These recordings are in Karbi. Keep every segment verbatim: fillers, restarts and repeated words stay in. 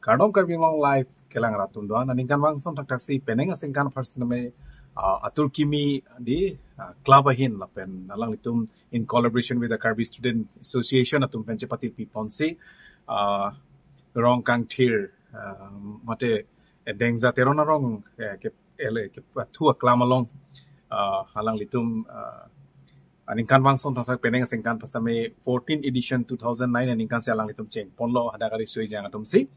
Kardom Karbi Anglong Live kelang rat atum do-an, aningkanvang ason thakthaksi penang aningkan aphan sitame, ah, Atur Kimi di, ah, club ahin lapen alanglitum in collaboration with the Karbi Student Association atum pen chepatirpi ponsi, ah, Rong Kangthir, ah, mate, eh, Dengja Teron arong, eh, ke, ele, kepathu aklam along, ah, alanglitum, ah, aningkanvang ason thakthak penang aningkan aphan sitame fourteen edition two thousand nine aningkan si alanglitum chengponlo hadak ari sui jang atumsi.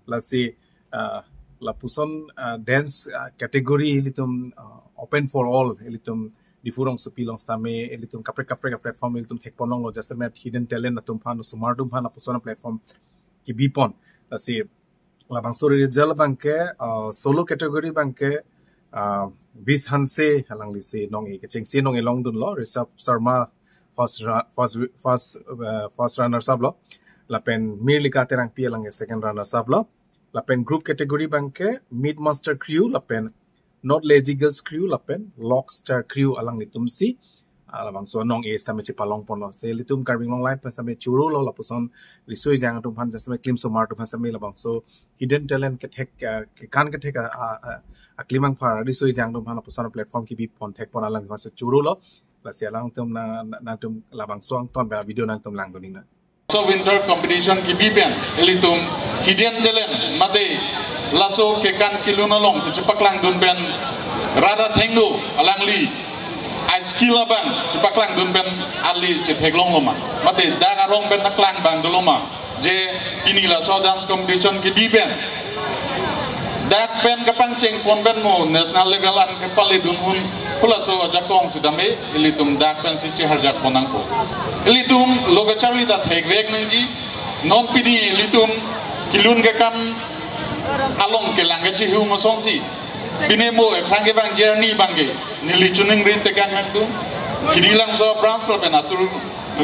Lasi, ah, lapuson, ah, dance, ah, category ilitum, ah, open for all, ilitum Diphu rongsopi along sitame ilitum kaprek kaprek a-platform ilitum thekponlonglo, jasemet hidden talent atum aphan, osomar atum aphan lapuson a-platform kebipon. Lasi labangso result abangke, ah, solo category abangke, ah, Vis Hanse alanglisi nong-e kechengsi nong-e longdunlo, Rishabh Sharma first ra-, first, first, ah, first runners up lo. Lapen Mirlika Terangpi alangke second runners up lo. Lapen group category abangke Meat Monster Crew lapen Not Lazy Girls Crew lapen Lockstar Crew alanglitumsi, ah, labangso nong-e sitame chepalongponlo. Si ilitum Karbi Anglong Live pen sitame chorolo lapuson risui jang atum aphan, jasemet klim osomar atum aphan sitame labangso hidden talent kethek, ah, kekan kethek, ah, ah, ah, aklim angphar risui jang atum aphan lapuson platform kebipon thekpon alang aphansi chorolo. Lasi alangtum na, na, nangtum labangso angton ba video nangtum langdun-iknang. So winter competition kebi pen ilitum hidden talent mate laso kekan kelun along chepaklangdun pen rat athengno alangli a-skill abang chepaklangdun pen ali chetheklonglo ma, mate dak arong pen naklang abang dolo ma, je pini laso dance competition kebi pen dak pen kapangchengpon pen mo national level an kepaledun un, halaso ajakong sitame ilitum dak pensi cheharjakpon nangpo. Ilitum lo kacharli ta thekvek nangji. Non pini ilitum kelun kekan along kelang kachihum asonsi, pine mo ephrang kevang journey abangke neli choningri tekang nangtum. Khidi Langso branch lapen Atur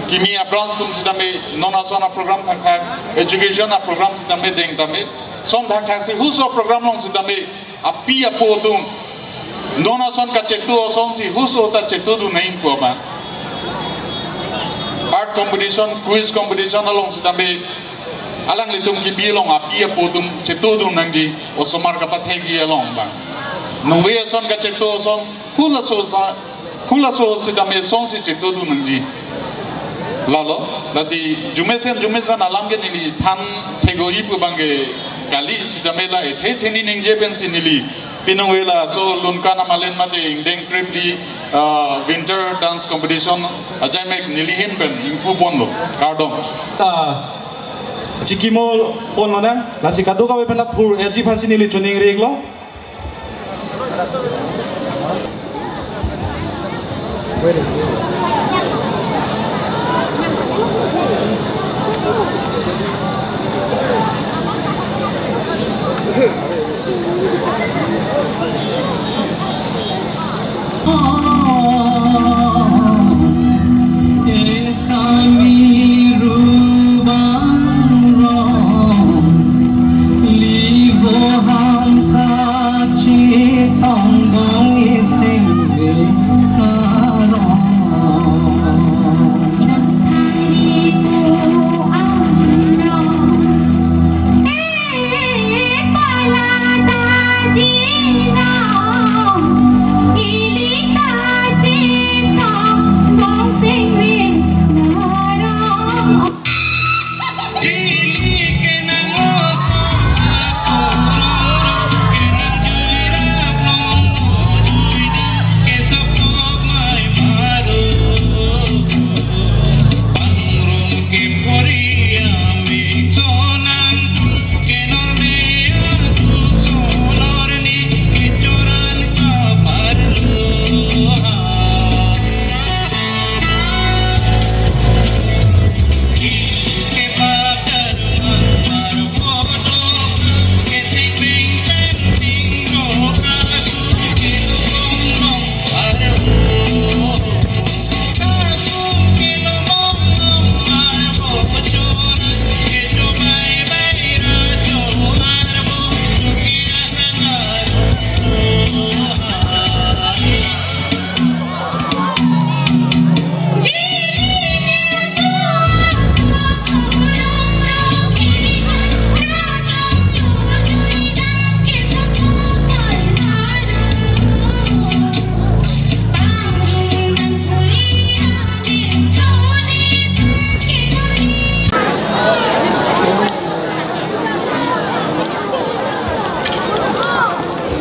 Kimi a-branch atum sitame non ason a-program thakthak, education a-program sitame deng tame, ason thakthaksi huso program along sitame api apo atum non ason kachetu asonsi huso ta chetudun nangji pu abang. Art competition, quiz competition along sitame alanglitum kebi along api apo atum chetudun nangji, osomar kapathekji along abang. Nungve ason kachetu ason halaso sa, halaso sitame asonsi chetudun nangji. Lalo, lasi jumesen jumesen alam ke neli than thekji pu abangke kali, sitame la ethe theni ningje pensi neli pinung vela so lunkan amalen mate ingdeng trip li, ah, winter dance competition ajaimek neli ahin pen ingpuponlo. Kardom. Ah, chikimo ponlonang, lasi kadokave pen la thur-etji aphansi neli choningri-iklo.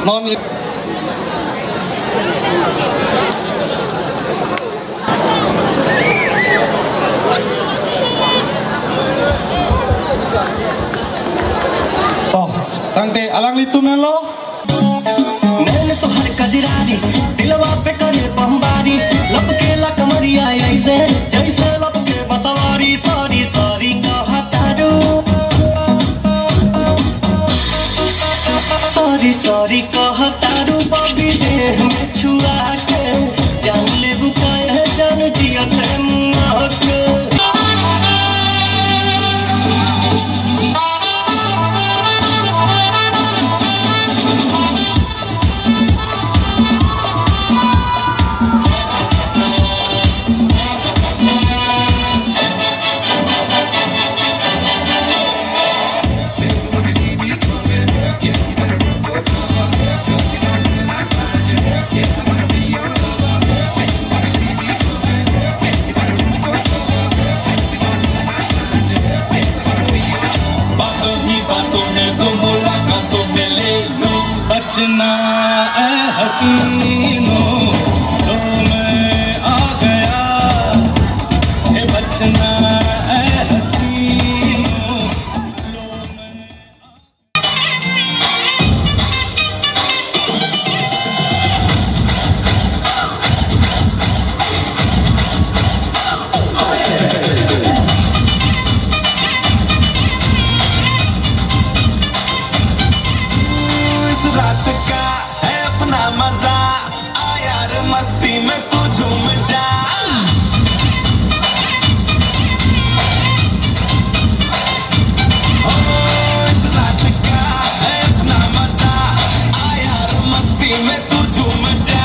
Non i- Oh, tangte alanglitum henlo. नैन तोहर कजरारी, दिलवा पे करे बमबारी, लपके ला कमरिया ऐसे, जैसे लपके बसवारी। Sorry sorry कहतारू, sorry sorry कहतारू, बबी देह में छुआ के, जान लेबू काहे जान जिया ते मुआ के। बातों ही बातों में तुम मुलाकातों में ले लो। बचना ए हसीनो, लो मैं आ गया। ए बचना ए हसीनो, लो मैं इस रात का है अपना मजा, आ यार मस्ती में तू झूम जा। ओ, इस रात का है अपना मजा, आ यार मस्ती में तू झूम जा।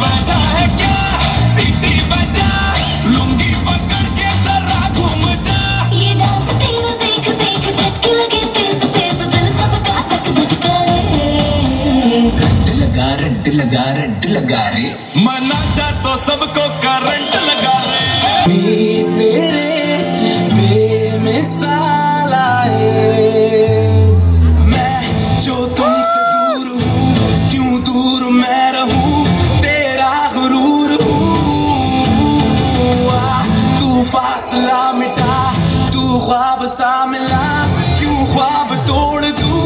बाधा है क्या? सीटी बजा, लुंगी पकड़ के जरा घूम जा। ये डांस तेरा देख देख झटके लगे तेज तेज, दिल सबका धक धक करे। रंट लगा, रंट लगा, रंट लगा रे। मना चाह तो सबको करंट लगा रे। मी तेरे बेमिसाल आए। मैं जो तुमसे दूर हूँ, क्यों दूर मैं रहूँ, तेरा गुरूर हूँ। आ, तू फासला मिटा, तू ख्वाब सा मिला, क्यों ख्वाब तोड़ दूँ।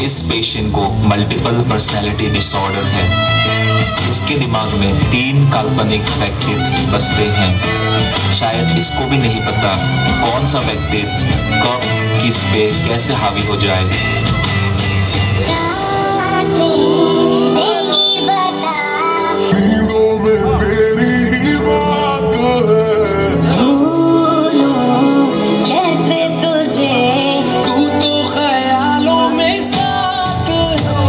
इस पेशेंट को मल्टीपल पर्सनैलिटी डिसऑर्डर है। इसके दिमाग में तीन काल्पनिक व्यक्तित्व बसते हैं। शायद इसको भी नहीं पता कौन सा व्यक्तित्व कब किस पे कैसे हावी हो जाए। नींदों में तेरी ही बात है। भूलूं कैसे तुझे। तू तो ख्यालों में साथ है।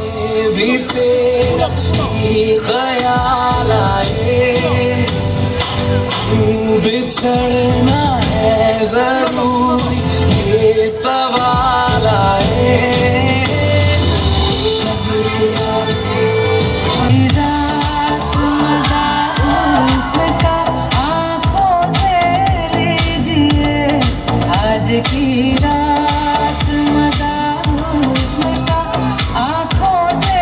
ये भी तेरा ही ख्याल आए। तू बिछड़ना है जरूरी, ये सवाल आए। रात मजा हुस्न का आंखों से लीजिए, आज की रात मजा हुस्न का आंखों से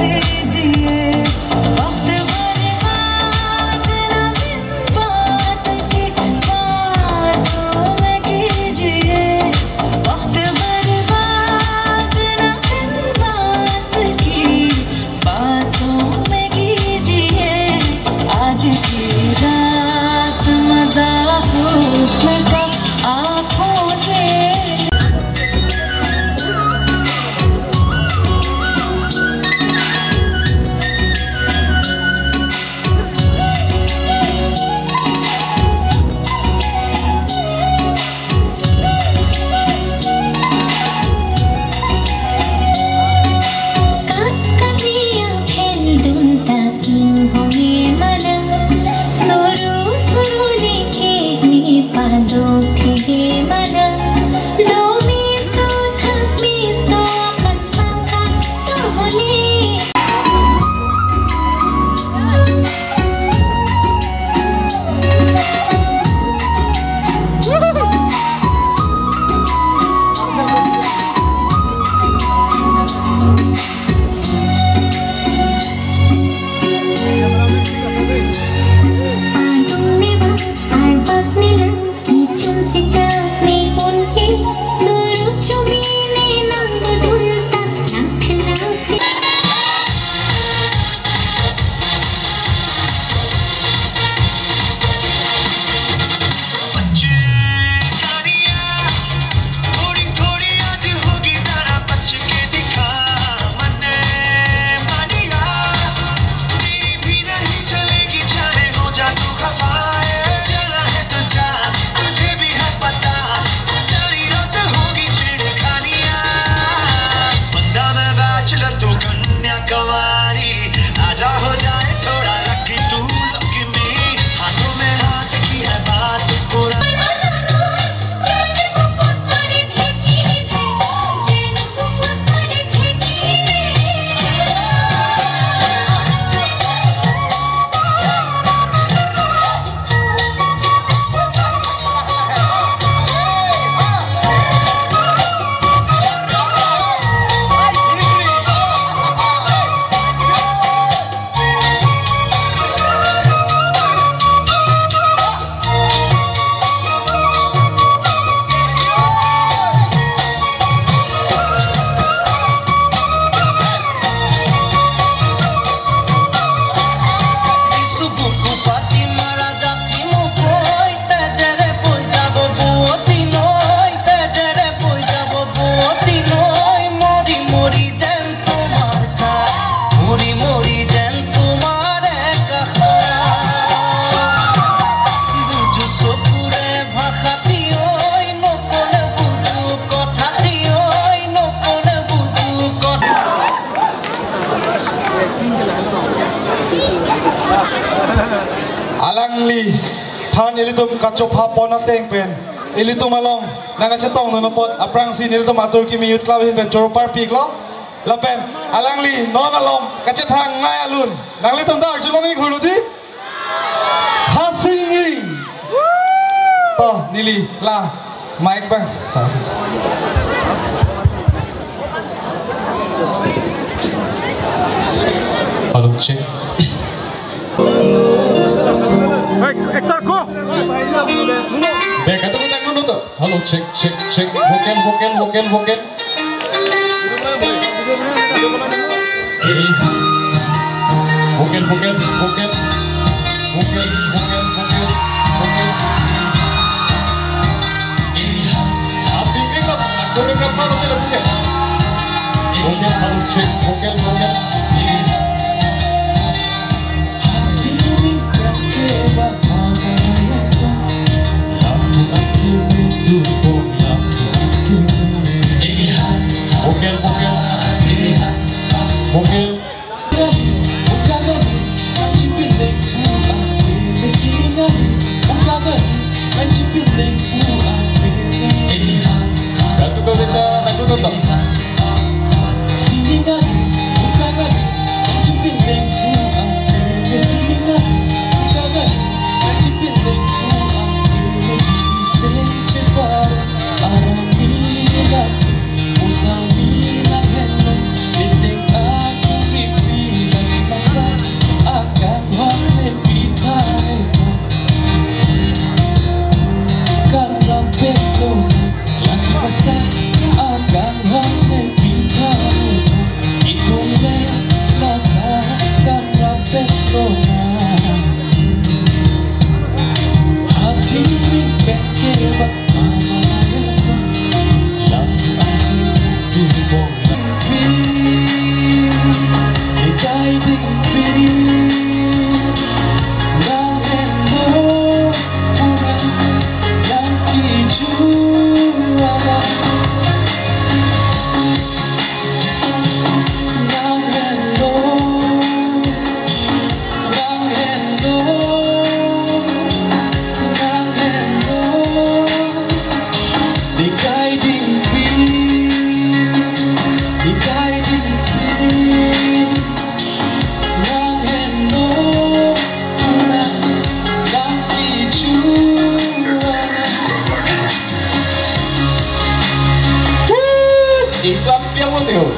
लीजिए। वक्त बर्बाद ना बिन बात की बातों में कीजिए, वक्त बर्बाद ना बिन बात की बातों में कीजिए। आज की रात मजा हुस्न का आंखों से। Kap kap ri angphen dun ta inghong e mana. Suru suru ne kek ne padon. Kupati mara jati mukoi, tejere poi jabo buoti noi, tejere poi jabo buoti noi, mori mori jen tumar ka, mori mori jen tumar ka. Buju sokure bhakha ti oi, nokone buju kotha ti oi, nokone buju kotha. Alangliphan ilitum kachopha pon ateng pen ilitum along nangkachetongdun apot aphrangsi nelitum atur kimi Youth Club ahin pen choro parpiklo. Lapen alangli non along kachethang nai alun nanglitum ta arjulong-ik hulu di. Hasing Ring. To, neli la mic bang. Sorry. Hello, check. Hey, actor ko. Be, kata ko tak nuno to. Hello, check, check, check. Vocal, vocal, vocal, vocal. Eh. Vocal, vocal, vocal. Vocal, vocal, vocal, vocal. Eh. Asing ni kok, aku dekat mana tidak bukan? Vocal, hello, check, vocal, vocal. Vocal, vocal. Vocal. Ratu Kavita, Ratu Kavita. Isam tiang mo tiang.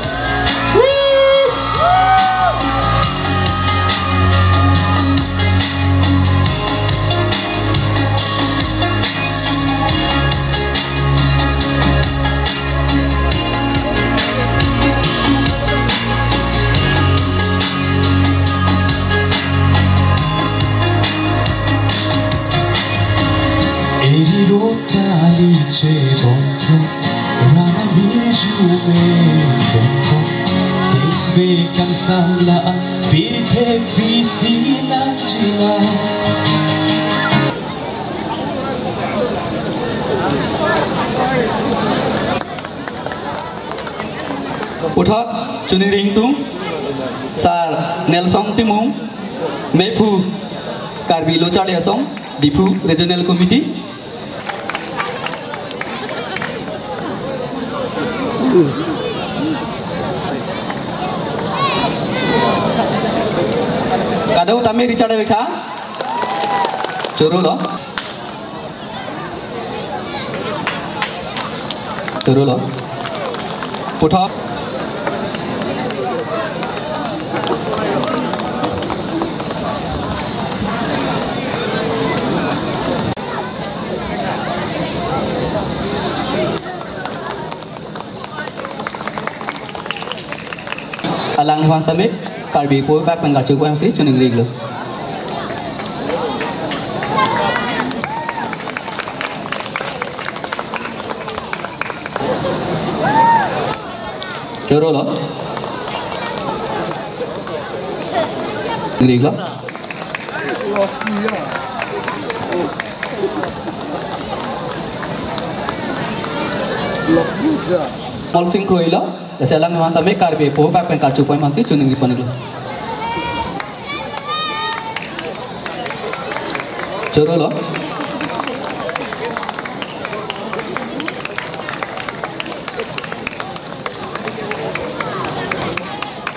Eri rota li che bongkho, rana virju me bongkho, singve kangsam la-an pirthe pisi nangjila. Puthot choningri ingtung Sar Nelson Timung, Mephu Karbi Lo Charli Asong, Diphu Regional Committee. Kadokave tame Richard Abekha. Choro lo. Choro lo. Puthot. Alangliphan sitame Karbi po pak pen kachuk pen si choningri lo. Choro lo. Ningri lo. Molsing Kro lo. Lasi alangliphan tame Karbi Bohepakpen Karcho Point aphansi choningri pon iklo. Choro lo.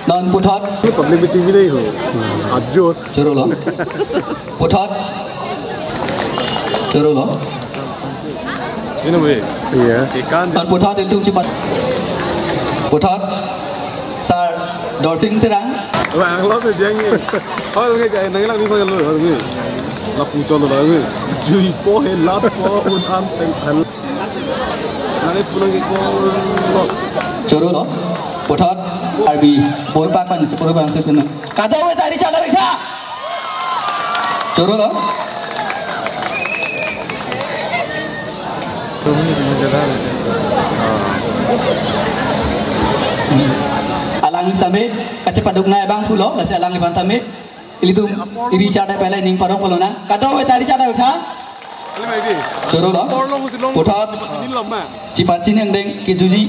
Non puthot. ये public meeting भी नहीं हो, आज जो choro lo. Puthot. Choro lo. Sino be? Iya. Ikan. Non puthot ilitum chepat. Puthot. Sar Dorsing Terang. Wah, ang lo tu jeng ni. Hol nge kai nang lang ni ko lo ni. Lapu cholo lo ni. Jui po he lap po un an teng an. Nang ni pulang ke ko lo. Choro lo. Puthot. Karbi Bohepakpen chepuru bang sepinu. Kadokave ta richat avektha. Choro lo. Alang same kachepaduk nai abang pulo, lasi alangliphan tame ilitum iri chada pele ning parong polo nang. Kadokave ta richat avektha. Choro lo. Puthot. Chipachin angdeng kejuji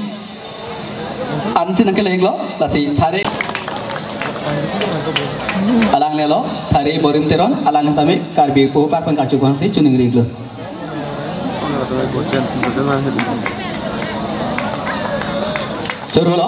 ansi nangkeleng lo, lasi thare. Alanglelo, thare Borim Teron, alang tame Karbi Bohepakpen Karcho Point aphansi choningri iklo. Choro lo.